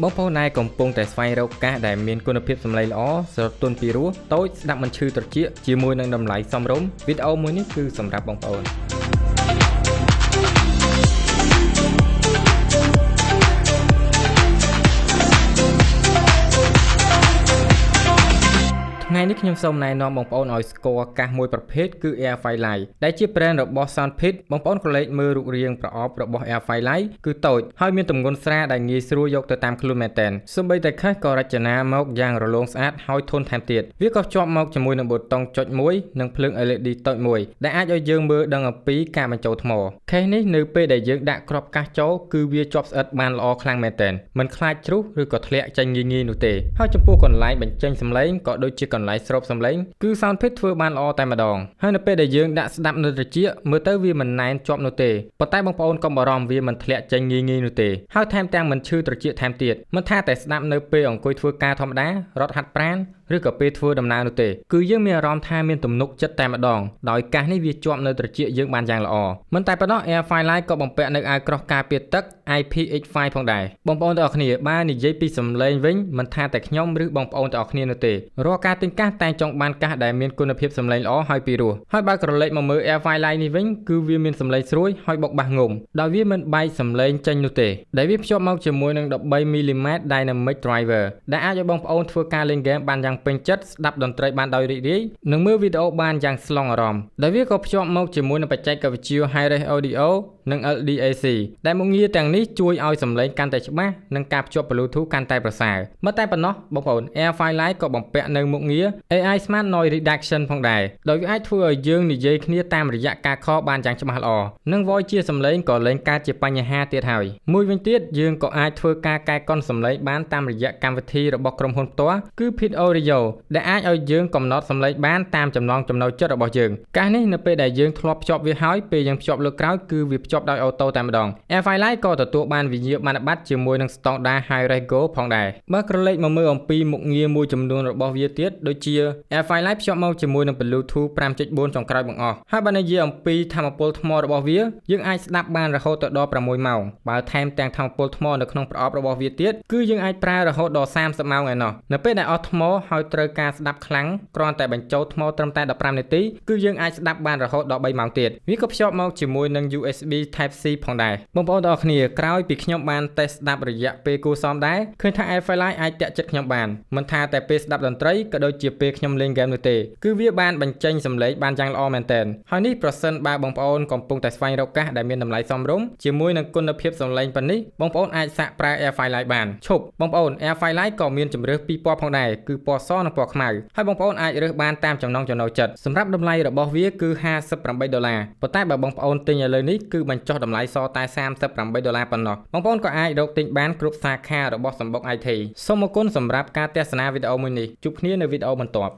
បងប្អូនដែលកំពុងតែស្វែងរកកាសដែលមានគុណភាពសំឡេងល្អស្រទន់ពីរោះតូចស្ដាប់មិនឈឺត្រចៀកជាមួយនឹងតម្លៃសមរម្យវីដេអូមួយនេះគឺសម្រាប់បងប្អូន។ ថ្ងៃនេះខ្ញុំសូមណែនាំបងប្អូនឲ្យស្គាល់កាសមួយប្រភេទគឺ Air5 Lite ដែលជា brand របស់ Soundpeats។ បងប្អូនក្រឡេកមើលរូបរាងប្រអប់របស់ Air5 Lite គឺតូចហើយមានទម្ងន់ស្រាលដែលងាយស្រួលយកទៅតាមខ្លួនមែនទែនសូម្បីតែ case ក៏រចនាមកយ៉ាងរលោងស្អាតហើយធន់ថែមទៀតវាក៏ភ្ជាប់មកជាមួយនឹងប៊ូតុងចុចមួយនិងភ្លើង LED តូចមួយដែលអាចឲ្យយើងមើលដឹងអំពីការបញ្ចូលថ្ម។ Case នេះនៅពេលដែលយើងដាក់គ្រាប់កាសចូលគឺវាជាប់ស្អិតបានល្អខ្លាំងមែនទែនមិនខ្លាចជ្រុះឬក៏ធ្លាក់ចេញងាយៗនោះទេ។ហើយចំពោះកន្លែងបញ្ចេញសំឡេងក៏ដូចជាកន្លែងស្រូបសំឡេងគឺ Soundpeats ធ្វើបានល្អតែម្ដងហើយនៅពេលដែលយើងដាក់ស្ដាប់នៅត្រចៀកមើលទៅវាមិនណែនជាប់នោះទេប៉ុន្តែបងប្អូនកុំបារម្ភវាមិនធ្លាក់ចេញងាយៗនោះទេហើយថែមទាំងមិនឈឺត្រចៀកថែមទៀតមិនថាតែស្ដាប់នៅពេលអង្គុយធ្វើការធម្មតារត់ហាត់ប្រាណឬក៏ពេលធ្វើដំណើរនោះទេគឺយើងមានអារម្មណ៍ថាមានទំនុកចិត្តតែម្ដងដោយកាសនេះវាជាប់នៅត្រចៀកយើងបានយ៉ាងល្អមិនតែប៉ុណ្ណោះ Air5 Lite ក៏បំពាក់នៅអាវក្រោះការពារទឹក IPX5 ផងដែរបងប្អូនទាំងអស់គ្នាបើនិយាយពីសំឡេងវិញមិនថាតែខ្ញុំឬបងប្អូនទាំងអស់គ្នានោះទេរាល់ការទិញកាសតែងចង់បានកាសដែលមានគុណភាពសំឡេងល្អហើយពីរោះហើយបើក្រឡេកមកមើល Air5 Lite នេះវិញគឺវាមានសំឡេងស្រួយហើយបុកបាសងំដោយវាមិនបែកសំឡេងចេញនោះទេដែលវាភ្ជាប់មកជាមួយនឹង13 mm Dynamic Driver ដែលអាចឲ្យបងប្អូនធ្វើការលេងហ្គេមបានយ៉ាងពេញចិត្តស្ដាប់តន្ត្រីបានដោយរីករាយនិងមើលវីដេអូបានយ៉ាងស្លង់អារម្មណ៍ដែលវាក៏ភ្ជាប់មកជាមួយនឹងបច្ចេកវិទ្យា Hi-Res Audio និង LDAC ដែលមុខងារទាំងនេះជួយឲ្យសំឡេងកាន់តែច្បាស់និងការភ្ជាប់ Bluetooth កាន់តែប្រសើរមិនតែប៉ុណ្ណោះបងប្អូន Air5 Lite ក៏បំពាក់នៅមុខងារ AI Smart Noise Reduction ផងដែរដោយវាអាចធ្វើឲ្យយើងនិយាយគ្នាតាមរយៈការ call បានយ៉ាងច្បាស់ល្អនិង voice ជាសំឡេងក៏លែងកើតជាបញ្ហាទៀតហើយមួយវិញទៀតយើងក៏អាចធ្វើការកែកុនសំឡេងបានតាមរយៈកម្មវិធីរបស់ក្រុមហ៊ុនផ្ទាល់គឺ Peat Audio ដែលអាចឲ្យយើងកំណត់សំឡេងបានតាមចំណង់ចំណូលចិត្តរបស់យើងកាសនេះនៅពេលដែលយើងធ្លាប់ភ្ជាប់វាហើយពេលយើងភ្ជាប់លើកក្រោយគឺវាភ្ជាប់ដោយ auto តែម្ដង Air5 Lite ក៏ទទួលបានវិញ្ញាបនបត្រជាមួយនឹងស្តង់ដារ Hi-Res Gold ផងដែរបើក្រឡេកមកមើលអំពីមុខងារមួយចំនួនរបស់វាទៀតដូចជា Air5 Lite ភ្ជាប់មកជាមួយនឹង Bluetooth 5.4ចុងក្រោយបង្អស់ហើយបើនិយាយអំពីថាមពលថ្មរបស់វាយើងអាចស្ដាប់បានរហូតទៅដល់6ម៉ោងបើថែមទាំងថាមពលថ្មនៅក្នុងប្រអប់របស់វាទៀតគឺយើងអាចប្រើរហូតដល់30ម៉ោងឯណោះនៅពេលដែលអស់ថ្មហើយត្រូវការស្ដាប់ខ្លាំងគ្រាន់តែបញ្ចូលថ្មត្រឹមតែ15នាទីគឺយើងអាចស្ដាប់បានរហូតដល់3ម៉ោងទៀតវាក៏ភ្ជាប់មកជាមួយនឹង USB Type C ផងដែរបងប្អូនទាំងអស់គ្នាក្រោយពីខ្ញុំបានតេស្តស្ដាប់រយៈពេលគួរសមដែរឃើញថា Air5 Lite អាចតាក់ចិត្តខ្ញុំបានមិនថាតែពេលស្ដាប់តន្ត្រីក៏ដូចជាពេលខ្ញុំលេងហ្គេមនោះទេគឺវាបានបញ្ចេញសំឡេងបានយ៉ាងល្អមែនទែនហើយនេះប្រសិនបើបងប្អូនកំពុងតែស្វែងរកកាសដែលមានតម្លៃសមរម្យជាមួយនឹងគុណភាពសំឡេងប៉ុណ្នេះបងប្អូនអាចសាកប្រើ Air5 Lite បានឈប់បងប្អូន Air5 Lite ក៏មានជម្រើសពីរពណ៌ផងដែរគឺពណ៌សនិងពណ៌ខ្មៅហើយបងប្អូនអាចរើសបានតាមចំណង់ចំណូលចិត្តសម្រាប់តម្លៃរបស់វាគឺ58ដុល្លារប៉ុន្តែបើបងប្អូនទិញឥឡូវនេះគឺបញ្ចុះតម្លៃសល់តែ38ដុល្លារប៉ុណ្ណោះបងប្អូនក៏អាចរកទិញបានគ្រប់សាខារបស់សម្បុក IT សូមអរគុណសម្រាប់ការទស្សនាវីដេអូមួយនេះជួបគ្នានៅវីដេអូបន្ទាប់។